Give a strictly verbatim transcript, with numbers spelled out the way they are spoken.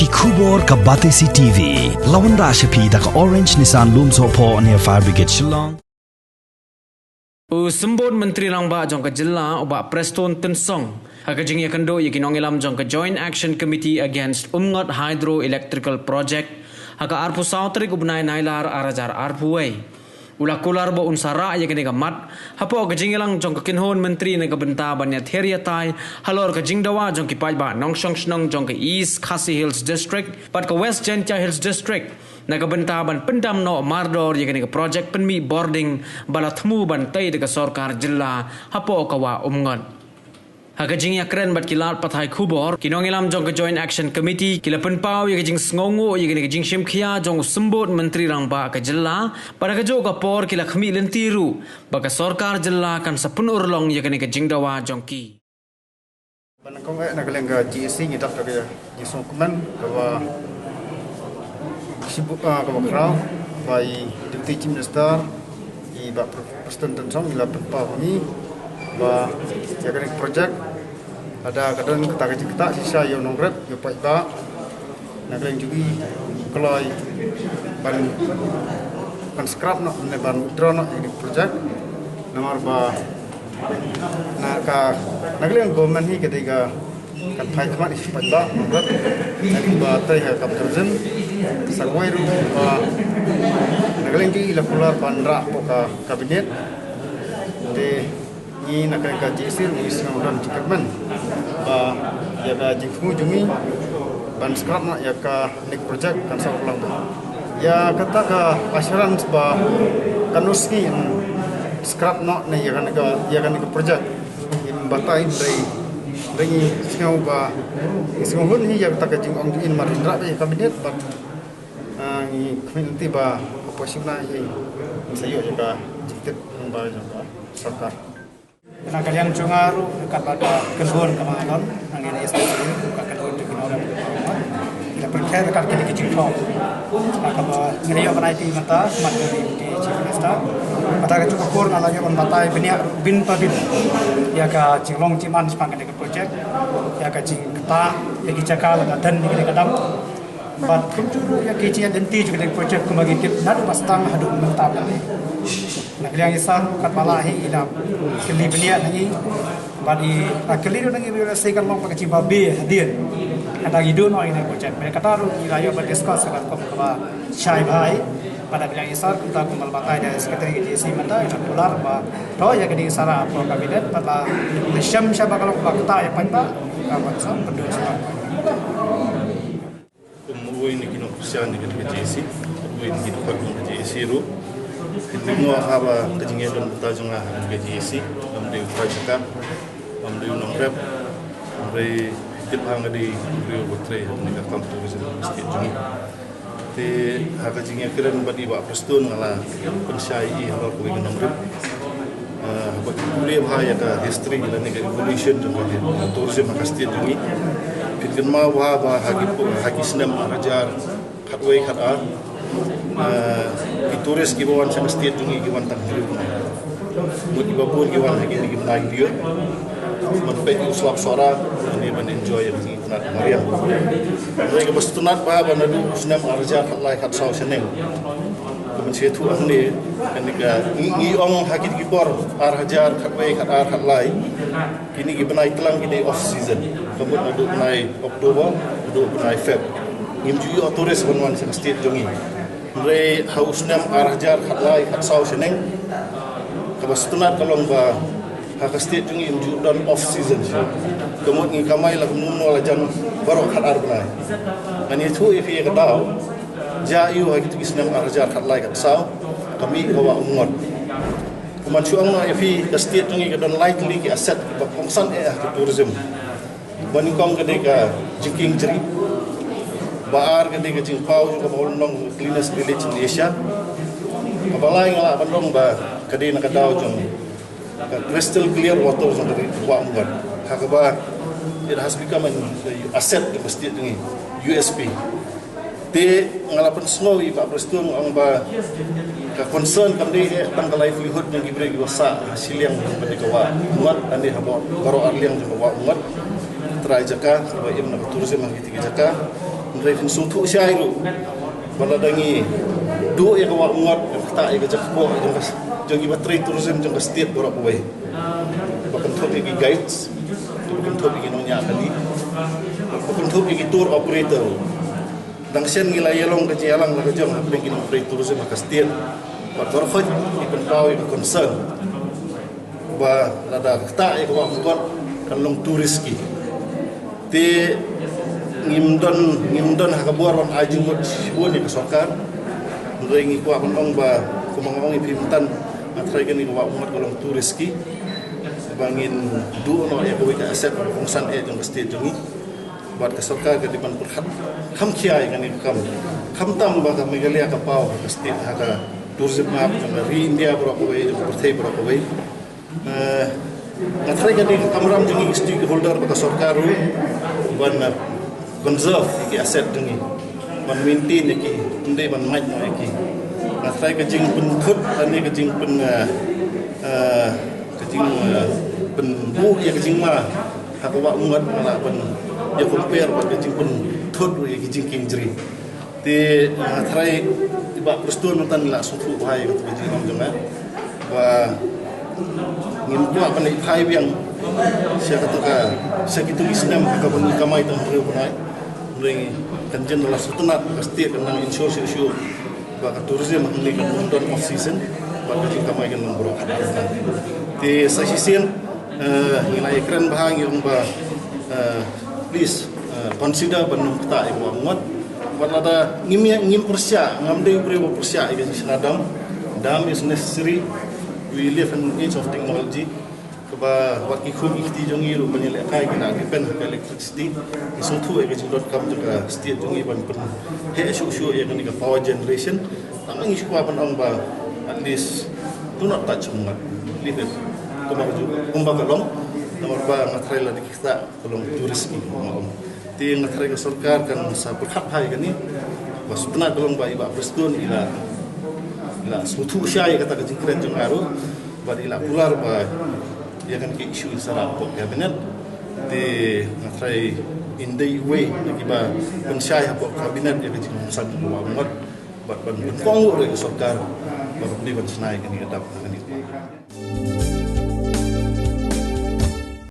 Khubor ka Batesi T V. La wanrah sha phi da ka Orange Nissan Lumsohphoh near Fire Brigade Shillong. U Symbud Myntri Rangbah jong ka jylla u Bah Prestone Tynsong ha ka jingïakynduh ïa ki nongïalam jong ka Joint Action Committee Against Umngot Hydroelectrical Project ha ka arphew saw tarik u bnai Nailar ar hajar arphew wei. U la kular ba un sa rah ïa kane ka mat hapoh ka jingïalang jong ka kynhun myntri na ka bynta ban ïathir ïatai halor ka jingdawa jong ki paidbah nongshong shnong jong ka East Khasi Hills District bad ka West Jaintia Hills District na ka bynta ban pyndam noh mardor ïa kane ka projek pynmih bording ba la thmu ban tei da ka sorkar jylla hapoh ka Wah Umngot. Ha ka jingïakren bad ki lad pathai khubor, ki nongïalam jong ka Joint Action Committee ki la pynpaw ïa ka jingsngewnguh ïa kane ka jingshim khia jong u Symbud Myntri Rangbah ka jylla bad ha kajuh ka por ki la khmih lynti ruh ba ka sorkar jylla kan sa pynurlong ïa kane ka jingdawa jong ki. Ba nyngkong eh na ka liang ka G A C ngi dap da ka jingsngewkmen kaba shibun, ah, kaba khraw ba i Deputy Chief Minister, i Bah Prestone Tynsong i la pynpaw ha ngi ba ïa kane ka projek lada ka don kata ka jingktah shisha ïa u nongrep ïa u paidbah, na ka liang jong ngi kloi ban, ban scrap noh ne ban withdraw noh ïa kane ka projek. Namar ba na ka, na ka liang government hi ka dei ka, kan phai khmat ïa u paidbah, nongrep, na ka ba tei ha ka kam tourism. Sa kawei ruh ba na ka liang jong ngi la kular ban rah hapoh ka cabinet. Te ngi na ka liang ka G A C ruh ngi sngewdon jingkyrmen ba ïa ka jingthmu jong ngi ban scrap noh ïa kane ka projek kan sa urlong. Ïa kata ka assurance ba kan nud sngi in scrap noh ne ïa kane ka, ïa kane ka projek, im batai, hynrei, hynrei ngi sngew ba, ngi sngewhun hi ïa kata ka jingong jong i namar in rah ïa ka cabinet bad, ah, ngi khmih lynti ba hapoh shi bnai hi ngin sa ïoh ïa ka jingtip lyngba jong ka sorkar. Na ka liang jong nga ruh, katba ka kynhun kaba nga don, nga ïa S P C, ka kynhun jong ki nongrep, ki la pynkhreh ïa kane ka jingthoh. Kaba ngi la ïoh ban aiti mynta, mat ka Deputy Chief Minister. Mynta ka juh ka por nga la ïoh ban batai bniah bun pa bun ïa ka jinglong jingman shaphang kane ka projek, ïa ka jingktah ïa ki jaka lada don ïa kane ka dam. Bad kumjuh ruh ïa ki jingïaid lynti jong kane ka projek kumba ngi tip naduh ba sdang haduh mynta. Na ka liang i Sir ruh katba lah hi i la kylli bniah na ngi bad i la kylli ruh na ngi ba ïoh lehse kan long ba ka jingbabe hadien. Kata ngi duh noh ïa kane ka projek. Bad kata ruh ngi la ïoh ban discuss kaba kum kaba shai bha. Bad na ka liang i Sir kumta kumba la batai da i Secretary ka G A C mynta i la kular ba thoh ïa kane i Sir hapoh cabinet bad la shem sha ba ka long ba ktah ïa paidbah. Ka ban sa pynduh sha Kum uwei na ki nongkyrshan na ka G A C, uwei na ki nongkyrshan na ka G A C ruh. Phi tip noh haba ka jingïadon bynta jong nga ha ka G A C, ngam dei u trai jaka, ngam dei u nongrep, hynrei phi tip ha nga dei u briew ba trei ha kane ka kam tourism ha ka state jong ngi. Te ha ka jingïakren bad i Bah Prestone nga la pynshai ïa i halor kawei ka nongrim. Ah, haba ki pule bha ïa ka history lane ka evolution jong ka tourism ha ka state jong ngi. Phin kynmaw bha ba ha ki, ha ki snem ar hajar khatwei khatar, ah, ki tourist kiba wan sha ka state jong ngi ki wan tang hynriew. Mut kiba bun ki wan ha kine ki bnai hynriew. Ban peit u slap Sohra, lane ban enjoy ïa ka jingïatynnad mariang. Hynrei kaba sngewtynnat bha ba naduh u snem ar hajar khatlai khatsaw shaneng. Ka mynsiem thuh hangne, kane ka ngi, ngi ong ha kine ki por ar hajar khatwei khatar khatlai. Kine ki bnai tlang ki dei off season. Ka mut naduh bnai October, naduh bnai Feb. Ngim ju ïoh tourist ban wan sha ka state jong ngi. Hynrei ha u snem ar hajar khatlai khatsaw shaneng, kaba sngewtynnat ka long ba ha ka state jong ngi ym ju don off season shuh. Ka mut ngi kamai la kumno kumno la jan baroh khatar bnai. Ngan ïathuh ïa phi ïa ka daw, jia aiu ha kito ki snem ar hajar khatlai khatsaw, ka mih ka Wah Umngot. Kumban shu ong noh ïa phi, ka state jong ngi ka don lai tylli ki asset kiba kongsan eh ha ka tourism. Ba nyngkong ka dei ka jingkieng jri. Ba ar ka dei ka jingpaw jong kaba long cleanest village in Asia. Kaba lai nga lah ban ong ba ka dei na ka daw jong ka crystal clear water jong ka ri Wah Umngot. Ha kaba it has become an asset jong ka state jong ngi, U S P. Te nga la pynsngew ïa i Bah Prestone ong ba ka concern kam dei eh tang ka livelihood jong ki briew kiba sah ha shiliang jong ka Wah Umngot, lane ha baroh ar liang jong ka Wah Umngot. Trai jaka kiba im na ka tourism ha kito ki jaka. Hynrei phin sngewthuh shai ruh ba lada ngi duh ïa ka wah umngot, ïa ka ktah, ïa ka jaka kpoh jong ka, jong kiba trei tourism jong ka state baroh kawei, ba kynthup ïa ki guides, ba kynthup ïa ki nongñiah kali, ba kynthup ïa ki tour operator. Dang shen ngi la ïalong ka jingïalang la ka jong hapdeng ki nongtrei tourism ha ka state bad baroh khoit ngi pynpaw ïa ka concern ba lada ktah ïa ka wah umngot kan long too risky. Te ngim don, ngim don ha ka bor ban ai jingmut shibun ïa ka sorkar. Hynrei ngi kwah ban ong ba kumba nga ong ïa phi mynta, nga tharai kane ka wah umngot ka long too risky ba ngin duh noh ïa kawei ka asset kongsan eh jong ka state jong ngi. Bad ka sorkar ka dei ban pyrkhat kham khia ïa kane ka kam. Khamtam ba ka Meghalaya ka paw ha ka state, ha ka tourism map jong ka ri India baroh kawei, jong ka pyrthei baroh kawei. Eh, nga tharai ka dei ka kamram jong ngi ki stakeholder bad ka sorkar ruh ban, eh, conserve ïa ki asset jong ngi, ban maintain ïa ki, ym dei ban mait noh ïa ki. Nga tharai ka jingpynthut lane ka jingpyn, eh, eh, ka jing, eh, pynbuh ïa ka jingma ha ka wah umngot, nga lah ban ïa compare bad ka jingpynthut ruh ïa ki jingkieng jri. Te, eh, nga tharai i Bah Prestone mynta ngi la sngewthuh bha ïa kata ka jinglong jong nga ba ngim kwah ban ïa phai biang sha kata ka, sha kito ki snem ha kaba ngi kamai tang briew bnai. Hynrei kan jin la sngewtynnat ka state kan nang ensure shuh shuh ba ka tourism hangne kan ym don off season bad ka jingkamai kan long baroh. Te sa shisien, eh, ngi la ïakren bha, ngi ong ba, eh, please, eh, consider ban ym ktah ïa ka wah umngot. Bad lada ngim ïa, ngim pyrshah, ngam dei u briew ba pyrshah ïa ka jingshna dam. Dam is necessary. We live in an age of technology. Kaba wat ki khun ki kti jong ngi ruh ban ïalehkai ki la depend ha ka electricity. Ngi sngewthuh ïa ka jingdonkam jong ka state jong ngi ban pynheh shuh shuh ïa kane ka power generation. Tang ngi shu kwah ban ong ba at least do not touch umngot. Leave it kumba ka ju-, kumba ka long. Namar ba nga tharai lada ki ktah ka long too risky, nga ong. Te nga tharai ka sorkar kan sa pyrkhat bha ïa kane. Ba sngewtynnat ka long ba i Bah Prestone i la, i la sngewthuh shai ïa kata ka jingkren jong nga ruh. Bad i la kular ba ïa kane ka issue in sa rah hapoh cabinet. Te nga tharai in dei iwei na kiba pynshai hapoh cabinet ïa ka jingkongsan ka wah umngot. Bad ban pynkohnguh ruh ïa ka sorkar ba kan dei ban shna ïa kane ka dam ha kane ka por.